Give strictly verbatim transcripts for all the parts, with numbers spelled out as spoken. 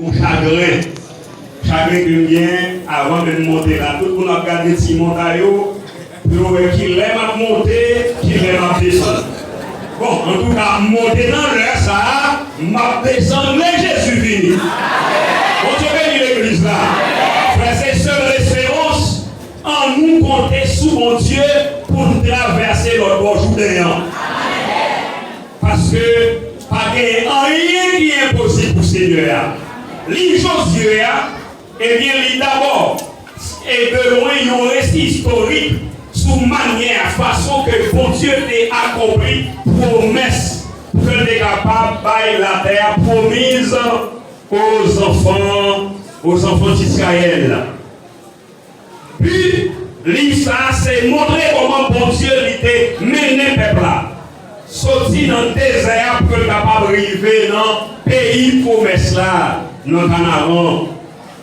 Yon chagren. Chagren ke m gen, avan ke m monte la, tout moun ap gade ti montay yo, pou yo wè kilè m ap monte, kilè m ap desann. Bon, antouka, m monte nan lè sa a, m ap desann lè Jezi vini. Bondye beni legliz la. Frè e sè, lesperans, annou konte sou Bondye pou n travèse lòt bò Jouden an. Paske pa gen anyen ki enposib pou Senyè a. Liv Jozye a, ebyen, li dabò e de lwen yon resi istorik sou manyè, fason ke Bondye te akonpli pwomès pou ke l te kapab bay latè a pwomiz aux enfants, aux enfants d'Israël. Bi liv sa a se montre kòman Bondye li te mennen pèp la soti nan dezè a pou ke l kapab rive nan peyi pwomès la, nan Kanaran.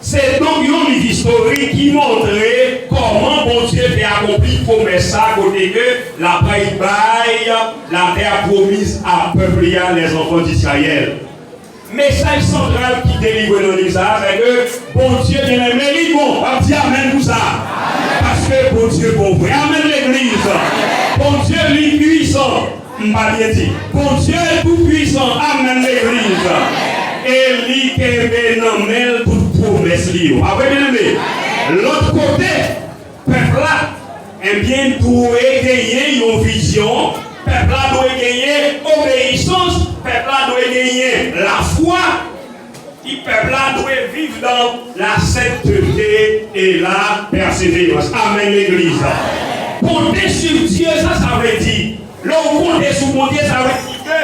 Se donk yon liv istorik ki montre kòman Bondye te akonpli pwomès sa a kote ke l ap bay latè a pwomiz a pèp li a, les enfants d'Israël. Mesaj santral ki delivre nan liv sa a, se ke Bondye byeneme, li bon. W ap di amèn pou sa. Paske Bondye bon vre. Amèn, legliz. Bondye, li pwisan. M pa byen di. Bondye tou pwisan. Amèn, legliz. E li kenbe nan men l tout pwomès li yo. Pa vre, byeneme? Lòt kote, pèp la, ebyen, dwe genyen yon vizyon, pèp la dwe genyen obeyisans, pèp la dwe genyen lafwa, ki pèp la dwe viv dans la sainteté et la persévérance. Amèn, legliz. Konte sou Dye, sa, sa vle di, lè w konte sou Bondye, sa vle di ke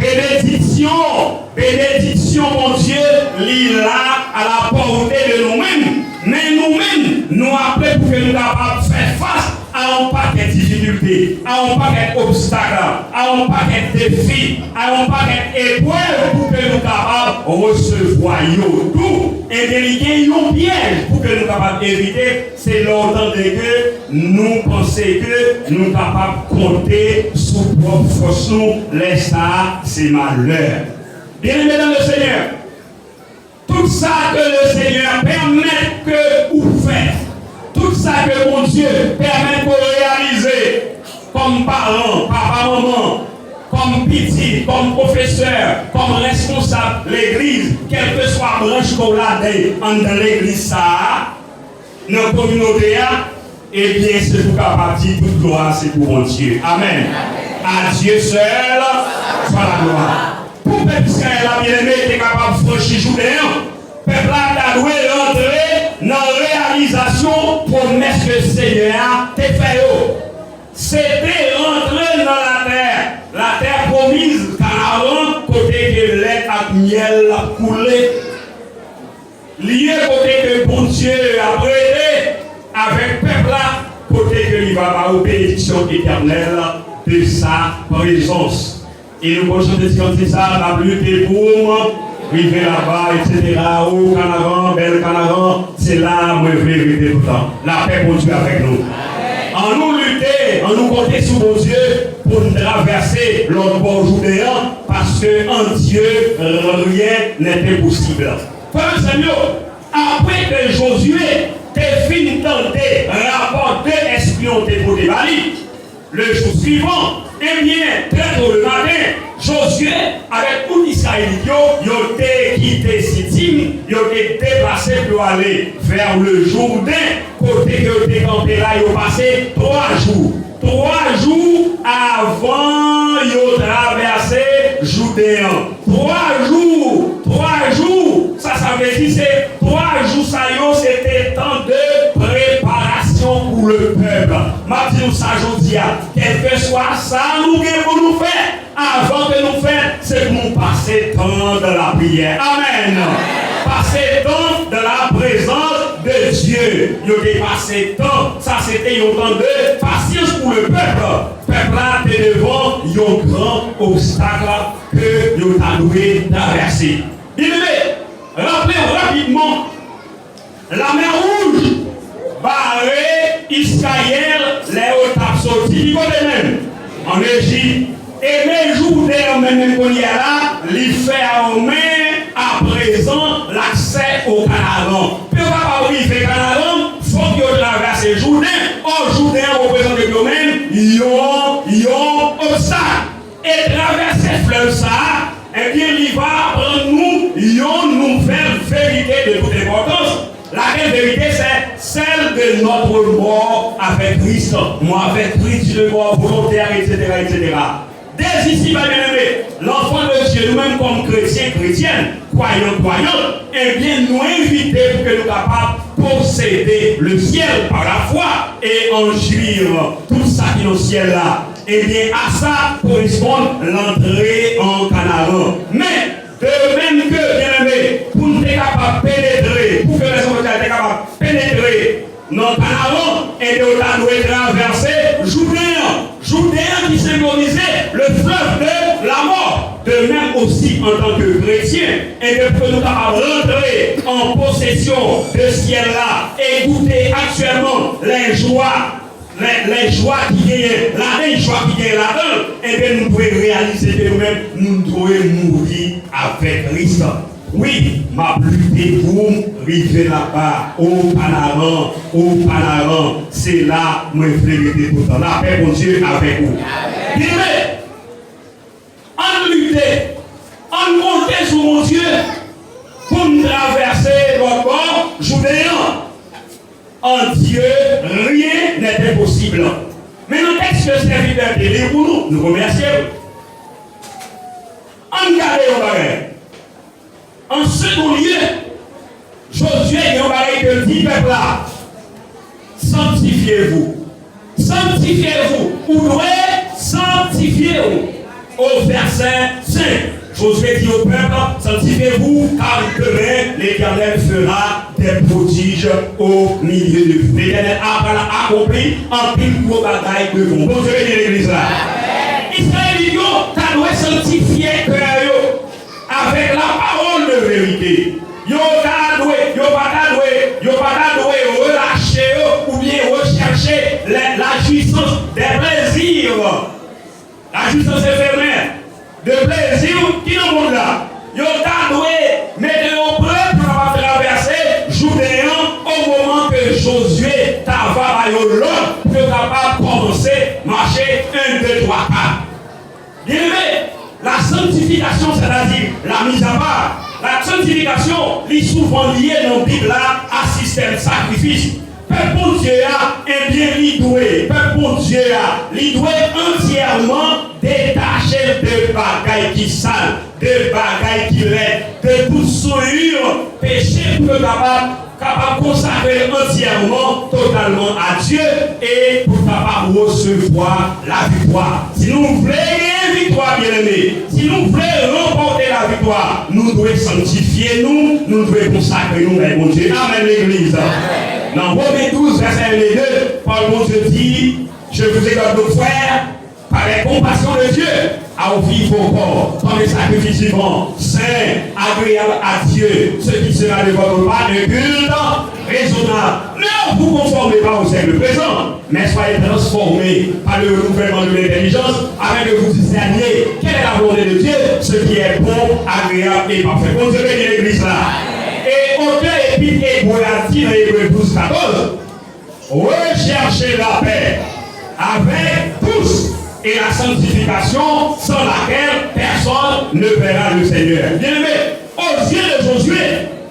benediksyon, benediksyon Bondye, li la à la portée de nou menm. Men nou menm, nou aple pou ke nou kapab fè fas a yon pakèt difikilte, a yon pakèt obstak, a yon pakèt defi, a yon pakèt eprèv pou ke nou kapab resevwa yo tou. Ebyen, li gen yon pyèj pou ke nou kapab evite, se lè w tande ke nou panse ke nou kapab konte sou pwòp fòs nou, lè sa a se malè. Byeneme dans le Seigneur, tout sa ke le Senyè pèmèt ke ou fè, tout sa ke Bondye pèmèt ke w reyalize kòm paran, papa, manman, kòm pitit, kòm pwofesè, kòm reskonsab legliz, kèlkeswa branch ke w ladan anndan legliz sa a, nan kominote a, ebyen, se pou kapab di tout glwa se pou Bondye. Amèn. À Dieu seul soit la gloire. Pou pèp Izrayèl la, byeneme, te kapab franchi Jouden an, pèp la ta dwe rantre nan reyalizasyon pwomès ke Senyè a te fè yo. Se te rantre nan latè, latè pwomiz, Kanaran, kote ke lèt ak myèl ap koule. Lye kote ke Bondye ap rete avèk pèp la, kote ke li va ba yo benediksyon etènèl de sa prezans. E nou konn chante ti kantik sa, n ap lite pou m rive laba, etsetera. O Kanaran, bèl Kanaran, se la mwen vle rete toutan. Lapè Bondye avèk nou. Annou lite, annou konte sou Bondye pou n travèse lòt bò Jouden an, paske en Dieu rien n'est impossible. Frè m, sè m yo, apre ke Jozye te fin tande rapò de espyon te pote ba li, le jou swivan, ebyen, trè to le maten, Jozye avèk tout Izrayelit yo, yo te kite Sitim, yo te deplase pou yo ale vè le Jouden, kote ke yo te kanpe la, yo pase twa jou. Twa jou avan yo travèse Jouden an. Twa jou, twa jou, sa, sa vle di se twa jou sa yo, se te tan de preparasyon pou le pèp. M ap di nou sa jodi a, kèlkeswa sa nou gen pou nou fè, avan ke nou fè, se pou nou pase tan dan lapriyè. Amèn. Pase tan dan la prezans de Dye. Yo te pase tan. Sa se te yon tan de pasyans pou le pèp. Pèp la te devan yon gran obstak ke yo ta dwe travèse. Byeneme, raple w rapidman, Lamè Wouj bare Izrayèl lè yo t ap soti ki kote menm? Ann Ejip. E men Jouden an menm, menm kounye a la, li fèmen a prezan laksè o Kanaran. Pou yo kapab rive Kanaran, fòk yo travèse Jouden. Ò, Jouden an reprezante pou yo menm yon, yon obstak. E travèse flèv sa a, ebyen, li va aprann nou yon nouvèl verite de tout enpòtans. Laquelle vérité? C'est celle de notre mort avec Christ. Mort avec Christ, une mort volontaire, et cetera, et cetera. Dès ici, bien-aimés, l'enfant de Dieu, nou menm kòm kretyen, kretyèn, kwayan, kwayant, ebyen, nou envite pou ke nou kapab posede le ciel par la foi et en jouir tout sa ki nan syèl la. Ebyen, a sa koresponn lantre an Kanaran. Men, de menm ke, bien-aimés, pou nou te kapab penetre, pou ke lèzanj te kapab penetre nan Kanaran, ebyen, yo ta dwe travèse Jouden an. Jouden an ki senbolize le fleuve de la mort. De même aussi, en tant que chrétien, ebyen, pou ke nou kapab rantre an posesyon de syèl la e goute aktyèlman les joies, les, les joies ki genyen ladan, jwa ki genyen ladan, ebyen, nou dwe reyalize ke nou menm, nou dwe mouri avèk Kris. Wi, m ap lite pou m rive laba. O Kanaran, o Kanaran, se la mwen vle rete toutan. Lapè Bondye avèk ou. Byeneme, ann lite, ann konte sou Bondye pou n travèse lòt bò Jouden an. En Dieu, rien n'est impossible. Men nan tèks ke sèvitè te li pou nou, nou remèsye l. Ann gade yon bagay. An segon lye, Jozye gen yon bagay ke l di pèp la, sanctifiez-vous. Sanctifiez-vous. Ou dwe sanktifye w. O vèsè senk, Jozye di o pèp, sanctifiez-vous, car demain l'Éternel fera des prodiges au milieu de vous. Letènèl ap pral akonpli anpil gwo bagay devan w. Bondye beni legliz la. Izrayelit yo ta dwe sanktifye kè yo avèk la parole de vérité. Yo ta dwe, yo pa ta dwe, yo pa ta dwe relache yo oubyen rechèche la, la jouissance des plaisirs, la jouissance éphémère, de plezi ki nan mond la. Yo ta dwe mete yo prè pou kapab travèse Jouden an o moman ke Jozye ta va ba yo lòd pou yo kapab kòmanse mache en, de, twa, kat. Byeneme, la sanctification, c'est-à-dire la mise à part. La sanctification, li souvan lye nan Bib la a sistèm sakrifis. Pèp Bondye a, ebyen, li dwe, pèp Bondye a, li dwe antyèman detache l de bagay ki sal, de bagay ki lèd, de tout souillure, peche, pou yo kapab kapab konsakre l antyèman, totalman a Dye, e pou l kapab resevwa laviktwa. Si nou vle genyen viktwa, byeneme, si nou vle ranpòte laviktwa, nou dwe sanktifye nou, nou dwe konsakre nou bay Bondye. Amèn, legliz. Nan Women douz, vèsè en e de, pawòl Bondye di, Je vous exhorte donc, frères, par les compassions de Dieu, à offrir vos corps comme un sacrifice vivant, saint, agréable à Dieu, ce qui sera de votre part un culte raisonnable. Ne vous conformez pas au siècle présent, mais soyez transformés par le renouvellement de l'intelligence, afin que vous discerniez quelle est la volonté de Dieu, ce qui est bon, agréable et parfait. Bondye beni legliz la. E otè epit Ebre a di nan Ebre douz katòz, Recherchez la paix avec tous et la sanctification sans laquelle personne ne verra le Seigneur. Byeneme, aux yeux de Josué,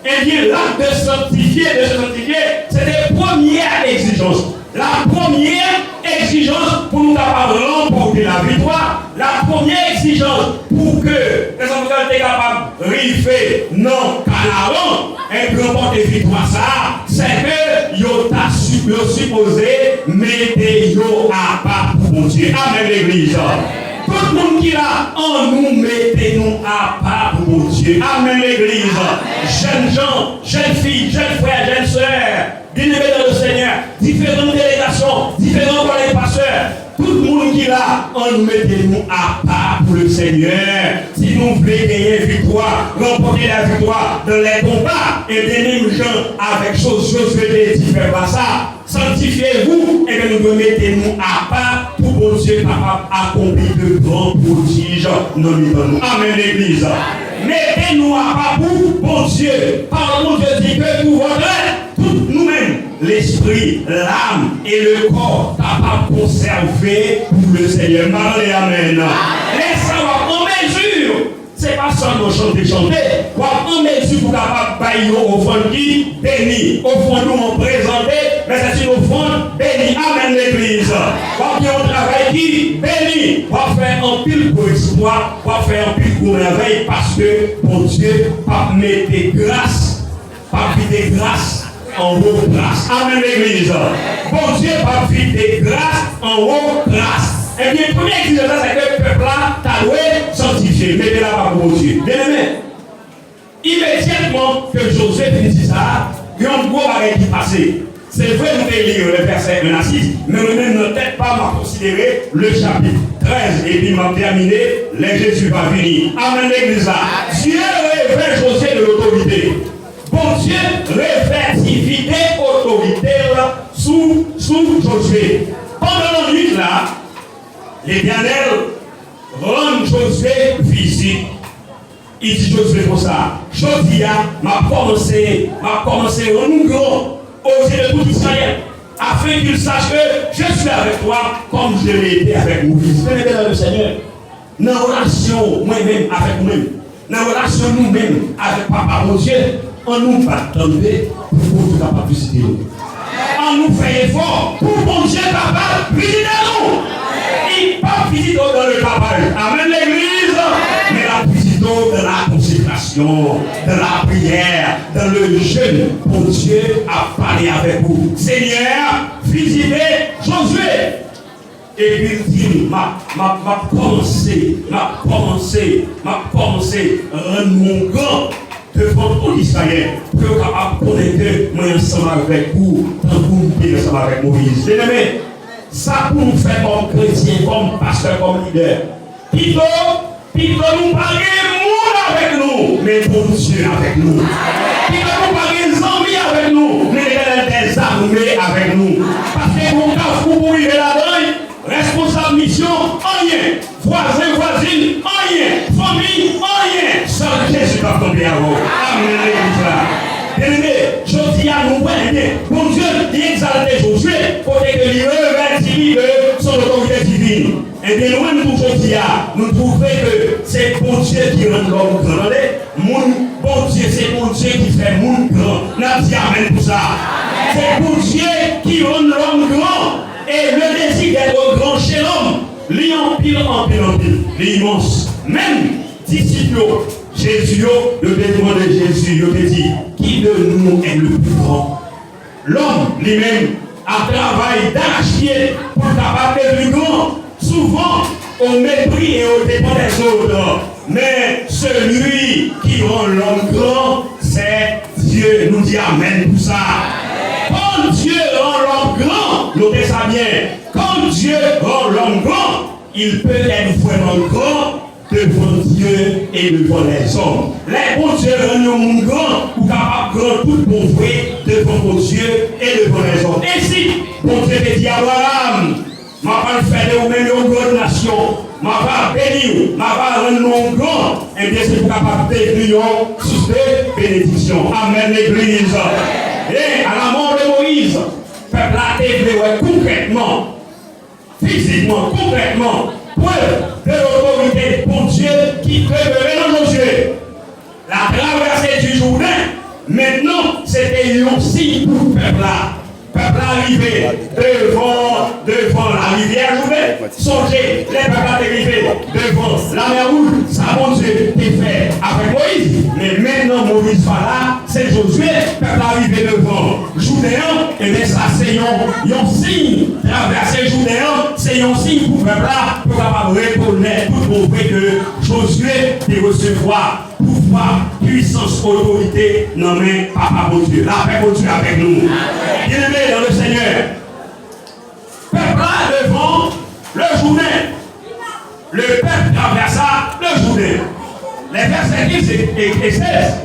ebyen, l'acte de sanctifier, de se sanctifier, se te premye egzijans. La premye egzijans pou nou kapab ranpòte laviktwa, la premye egzijans pou ke lèzantre te kapab rive nan Kanaran, e ranpòte viktwa sa a, se ke yo ta si-, yo sipoze mete yo apa pou Bondye. Amèn, legliz. Tout moun ki la, annou mete nou apa pou Bondye. Amèn, legliz. Jènjan, jènfi, jèn frè, jèn sè, byeneme dans le Seigneur, diferan delegasyon, diferan kòlèj pastè, tout moun ki la, ann mete nou apa pou le Senyè. Si nou vle genyen viktwa, ranpòte laviktwa dans les combats, ebyen, menm jan avèk Jozye te di pèp la sa, sanctifiez-vous, ebyen, nou dwe mete nou apa pou Bondye kapab akonpli de gran pwodij nan mitan nou. Amèn, legliz. Mete nou apa pou Bondye. Pawòl Bondye di ke pou vòtrè, tout nou menm, lespri, lam e le kò, kapab konsève pou le Senyè. M pa tande amèn. Lè sa w ap an mezi, se pa sèlman chante chante, w ap an mezi pou kapab bay yon ofrann ki beni. Ofrann ou an prezante, men se yon ofrann beni. Amèn, legliz. W ap gen yon travay ki beni. W ap fè anpil gwo eksplwa. W ap fè anpil gwo mèvèy paske Bondye p ap mete gras, p ap vide gras anwo kras. Amèn, legliz. Bondye p ap vide gras anwo kras. Ebyen, premye egzijans la, se ke pèp la ta dwe sanktifye. Mete l apa pou Bondye. Byeneme, imedyatman ke Jozye fin di sa, yon gwo bagay ki pase. Se vre, nou te li le vèsè en a sis, men mwen menm nan tèt pa m, m ap konsidere le chapit trèz, epi m ap tèmine lè Jezi va vini. Amèn, legliz la. Dye revè Jozye de lotorite. Bondye revèti, vide otorite l sou, sou Jozye. Pandan lannwit la, Letènèl rann Jozye vizit. Li di Jozye konsa, jodi a, m ap kòmanse, m ap kòmanse rann ou gran aux yeux de tout Israël, afin qu'ils sachent que je suis avec toi comme je l'ai été avec Moïse. Byeneme nan le Senyè, nan relasyon mwen menm avèk ou menm, nan relasyon nou menm avèk Papa Bondye, ann nou bat tande pou Bondye kapab vizite nou. Ann nou fè efò pou Bondye kapab vizite nou. Li p ap vizite w dans le tapage. Amèn, legliz. Men l ap vizite w dans la consécration, dans la prière, dans le jeûne. Bondye ap pale avèk ou. Senyè, vizite Jozye. Epi l di m, m ap, m ap, m ap kòmanse, m ap kòmanse, m ap kòmanse rann nou gran devan tout Izrayèl, pou yo kapab konnen ke mwen ansanm avèk ou, tankou m te ansanm avèk Moyiz. Byeneme, sa pou nou fè kòm kretyen, kòm pastè, kòm lidè? Pito, pito nou pa gen moun avèk nou, men Bondye avèk nou. Pito nou pa gen zanmi avèk nou, men Letènèl dèzame avèk nou. Paske gon kafou pou rive ladan l, responsab misyon, anyen. Vwazen, vwazin, anyen. Fanmi, anyen. Sèl Jezi k ap kanpe avè w. Amèn, legliz la. Byeneme, jodi a nou wè, ebyen, Bondye, li egzalte Jozye, kote ke li revèti li de son otorite divin. Ebyen, nou menm tou jodi a, nou twouve ke se Bondye ki rann lòm gran, tande. Moun, Bondye, se Bondye ki fè moun gran. N ap di amèn pou sa. Se Bondye ki rann lòm gran. Et le désir d'être grand chez l'homme, li anpil, anpil, anpil. Li imans. Menm disip yo, Jezi yo, yo te mande Jezi, yo te di, qui de nous est le plus grand? Lòm, li menm, ap travay darachpye pou l kapab devni gran, souvent au mépris et aux dépens des autres. Mais celui qui rend l'homme grand, c'est Dieu. Nou di amèn pou sa. Quand Dieu rend l'homme grand, notez ça bien, quand Dieu rend l'homme grand, il peut être vraiment grand devant Dieu et devant les hommes. Lè Bondye rann yon moun gran, ou kapab gran tout bon vre devan Bondye e devan lèzòm. Ensi, Bondye te di Abraram, m ap al fè de ou menm yon gran nasyon, m ap al beni w, m ap al rann non w gran, ebyen se pou w kapab devni yon sous de benediksyon. Amèn, legliz. E à la mort de Moïse, pèp la te vle wè konkrètman, fizikman, konkrètman, prèv de lotorite Bondye ki demere nan Jozye. La traversée du Jourdain, mentnan, se te yon siy pou pèp la. Pèp la rive devan, devan larivyè Jouden. Sonje, lè pèp la te rive devan Lamè Wouj, sa Bondye te fè avèk Moyiz. Men mentnan, Moyiz pa la, se Jozye, pèp la rive devan Jouden an, ebyen sa se yon, yon siy. Travèse Jouden an, se yon siy pou pèp la, pou kapab rekonèt tout bon vre ke Jozye te resevwa pouvwa, pwisans, otorite nan men Papa Bondye. Lapè Bondye avèk nou. Byeneme dans le Seigneur. Pèp la devan le Jourdain. Le peuple traversa le Jourdain. Les versets quinze et, et, et seize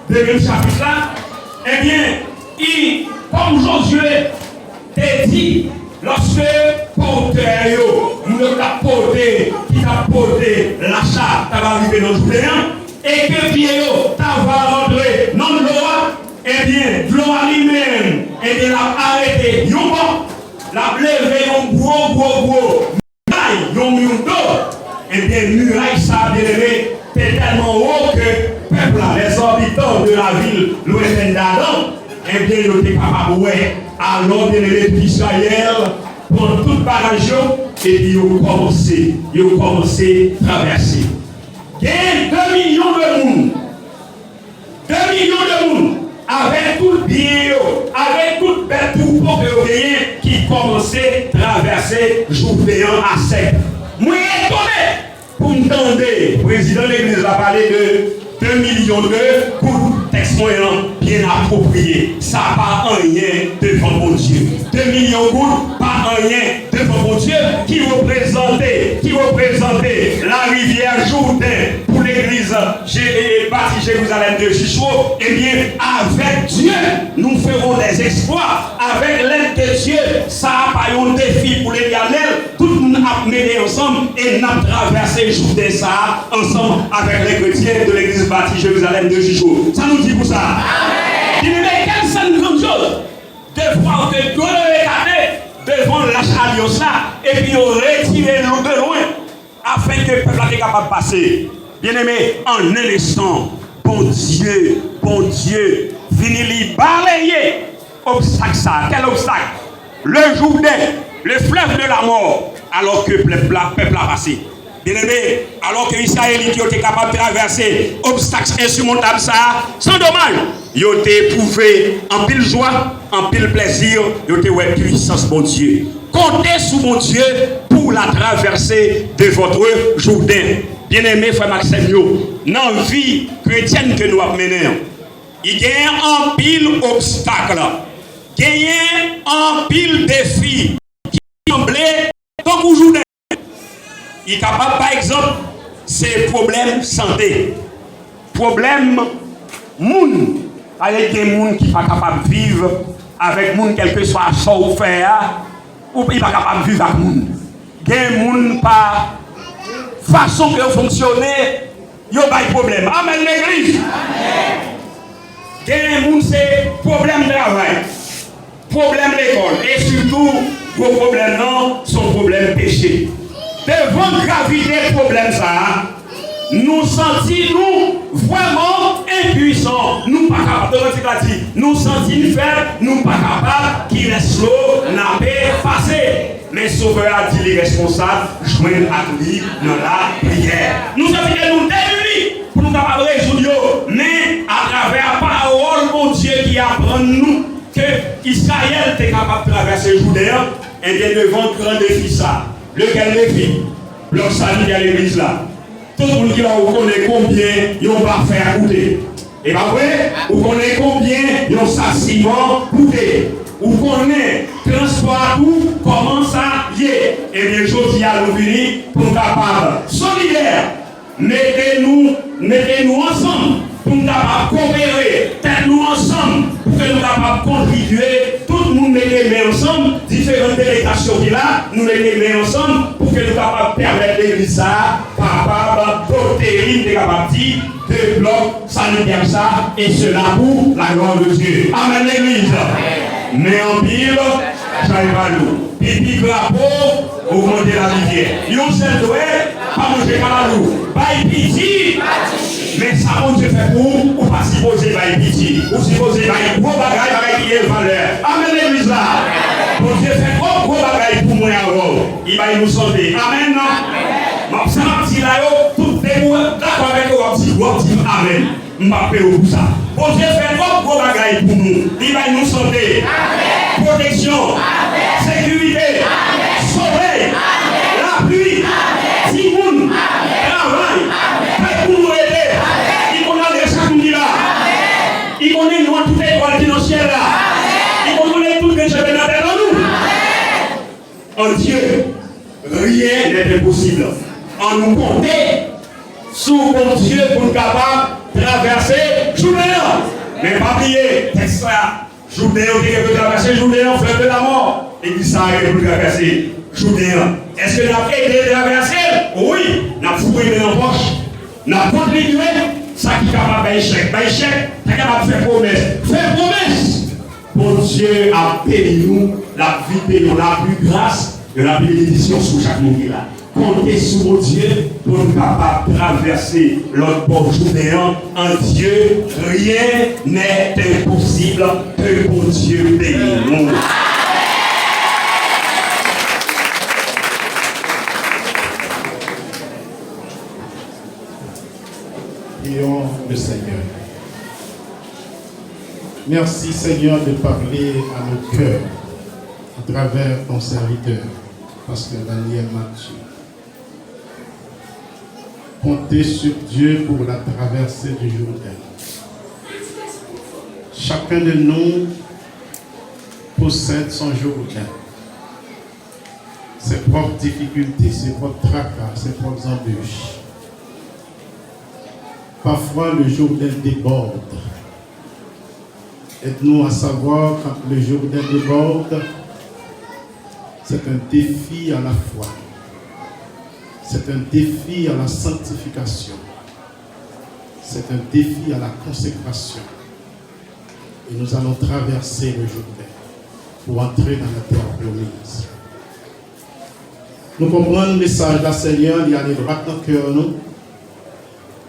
de menm chapit la, ebyen, i, kòm Jozye te di, lòske pòtè yo, moun yo k ap pòte, ki t ap pòte lacha, t ap rive nan Jouden an, e ke pye yo ta va rantre nan dlo a, ebyen, dlo a li menm, ebyen, l ap arete yon bò, l ap leve yon gwo, gwo, gwo miray, yon mi do. Ebyen, miray sa, byeneme, te tèlman wo ke pèp la, les habitants de la ville lointaine d'Adam, ebyen, yo te kapab wè. Alò, byeneme, tout Izrayèl pran tout bagaj yo, epi yo kòmanse, yo kòmanse travèse. Gen de milyon de moun, de milyon de moun, avèk tout byen yo, avèk tout bèt twoupo ke yo genyen, ki kòmanse travèse Jouden an a sèk. Mwen etone pou m tande prezidan legliz la pale de de milyon de goud. Tèks mwen an byen apwopriye. Sa pa anyen devan Bondye. De milyon goud pa anyen devan Bondye, ki reprezante, ki reprezante larivyè Jouden pou legliz Je- e, e, bati Jerizalèm de Jishwo. Ebyen, avec Dieu, nous ferons des exploits. Avec l'aide de Dieu, sa a pa yon defi pou Letènèl. Tout moun ap mete ansanm e n ap travèse Jouden sa a ansanm avèk les chrétiens de l'église bâtie Jérusalem de Jishwo. Sa nou di pou sa? Byeneme, quelle scène grandiose de voir que dlo yo ekate devan lach alyans la, epi yo retire l de lwen, afin que pèp la te kapab pase. Byeneme, en un instant, Bondye, Bondye vini, li baleye obstak sa a. Quel obstacle? Le Jourdain, le fleuve de la mort, alò ke pèp la, pèp la pase. Byeneme, alò ke Izrayelit yo te kapab travèse obstak ensimontab sa a san domaj, yo te epwouve anpil jwa, anpil plèzi, yo te wè pwisans Bondye. Comptez sur Bondye pour la traversée de votre Jourdain. Byeneme, frè m ak sè m yo, nan vi kretyèn ke nou ap mennen an, li genyen anpil obstak, genyen anpil defi ki sanble tankou Jourdain. Li kapab, pa egzanp, se pwoblèm sante, pwoblèm moun. Paske gen moun ki pa kapab viv avèk moun, kèlkeswa sa w fè a, ou li pa kapab viv ak moun. Gen moun pa fason ke yo fonksyone, yo bay pwoblèm. Amèn, legliz! Gen moun se pwoblèm travay, pwoblèm lekòl, e sitou gwo pwoblèm nan se yon pwoblèm peche. Devan gravite pwoblèm sa a, nou santi nou vrèman enpwisan. Nou pa kapab, devan ti kati, nou santi n fèb, nou pa kapab, kilès lo n ape pase. Men Sovè a di li responsab, jwenn ak li nan lapriyè. Nou santi ke nou demini pou nou kapab rezoud yo, men atravè pawòl Bondye ki aprann nou ke Izrayèl te kapab travèse Jouden an, ebyen, devan gran defi sa, lekel defi? Blòk sanityè legliz la. Tout moun ki la, ou konnen konbyen yon bafè a koute. E pa vre? Ou konnen konbyen yon sak siman koute. Ou konnen transpò a tou, kòman sa ye. Ebyen, jodi a, nou vini pou n kapab solidè. Mete nou, mete nou ansanm pou n kapab kopere, tèt nou ansanm pou ke nou kapab kontribye. Tout moun mete men ansanm, diferan delegasyon ki la, nou mete men ansanm pou ke nou kapab pèmèt legliz sa a kapab dote li, m te kapab di, de blòk sanityè sa, et cela pour la gloire de Dieu. Amèn, legliz. Men anpil chay pa lou. Pipi krapo ogmante larivyè. Yon sèl dwèt pa manje kalalou. Bay piti. Men sa Bondye fè pou ou, ou pa sipoze bay piti. Ou sipoze bay gwo bagay, bagay ki gen valè. Amèn, legliz la. Bondye fè twòp gwo bagay pou mwen avè w. Li bay nou sante. Amèn. M ap, sa m ap di la yo, tout depi w dakò avèk yo, w ap di, w ap di amèn. M p ap peye w pou sa. Bondye fè twòp gwo bagay pou nou. Li bay nou sante, pwoteksyon, sekirite, solèy, lapli, timoun, travay, kay pou nou rete. Li konn adrese moun ki la. Li konnen non tout etwal ki nan syèl la. Li konn konnen tout grenn cheve nan tèt an nou. En Dieu, rien n'est impossible. Ann nou konte sou Bondye pou n kapab travèse Jouden an. Men pa bliye, tèks la, Jouden yo te gen pou travèse Jouden an, flèv de lamò. Legliz sa a gen pou travèse Jouden an. Èske n ap ede l travèse l? Wi, n ap foure men nan pòch. N ap kontribye, Sa ki kapab bay echèk, bay echèk. Sa ki kapab fè pwomès, fè pwomès. Bondye ap beni nou, l ap vide yon lapli gras, yon lapli benediksyon sou chak moun ki la. Konte sou Bondye pou n kapab travèse lòt bò jounen an. En Dieu, rien n'est impossible. Que Bondye beni nou. Prions le Seigneur. Merci Seigneur de parler à nos cœurs à travers ton serviteur, pasteur Daniel Mathieu. Comptez sur Dieu pour la traversée du Jourdain. Chacun de nous possède son Jourdain, ses propres difficultés, ses propres tracas, ses propres embûches. Parfois, le Jourdain déborde. Aide-nous à savoir quand le Jourdain déborde, c'est un défi à la foi, c'est un défi à la sanctification, c'est un défi à la consécration. Et nous allons traverser le Jourdain pour entrer dans la terre promise. Nou konprann mesaj la, Senyè, li ale dwat nan kè nou.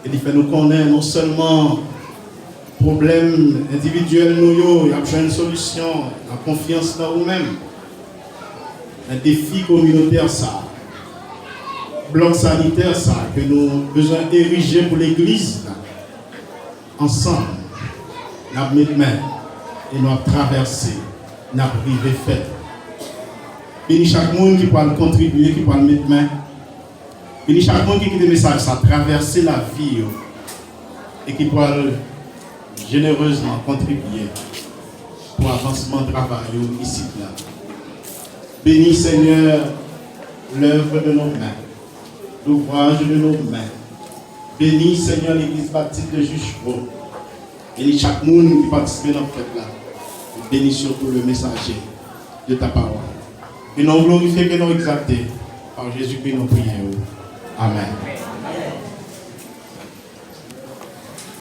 E li fè nou konnen non sèlman pwoblèm endividyèl nou yo, y ap jwenn solisyon nan konfyans nan ou menm. Men defi kominotè sa a, blòk sanitè sa a ke nou bezwen erije pou legliz la, ansanm, n ap met men e nou ap travèse, n ap rive fèt. Beni chak moun ki pral kontribye, ki pral met men. Beni chak moun ki kite mesaj sa travèse lavi yo e ki pral jenerezman kontribye pou avansman travay ou isit la. Bénis, Seigneur, l'œuvre de nos mains, l'ouvrage de nos mains. Bénis, Seigneur, l'église baptiste de Juchereau. Beni chak moun ki patisipe nan fèt la. Bénis surtout le messager de ta parole. Ke non glorifye, ke non egzalte. Par Jezikri nou priye w. Amèn.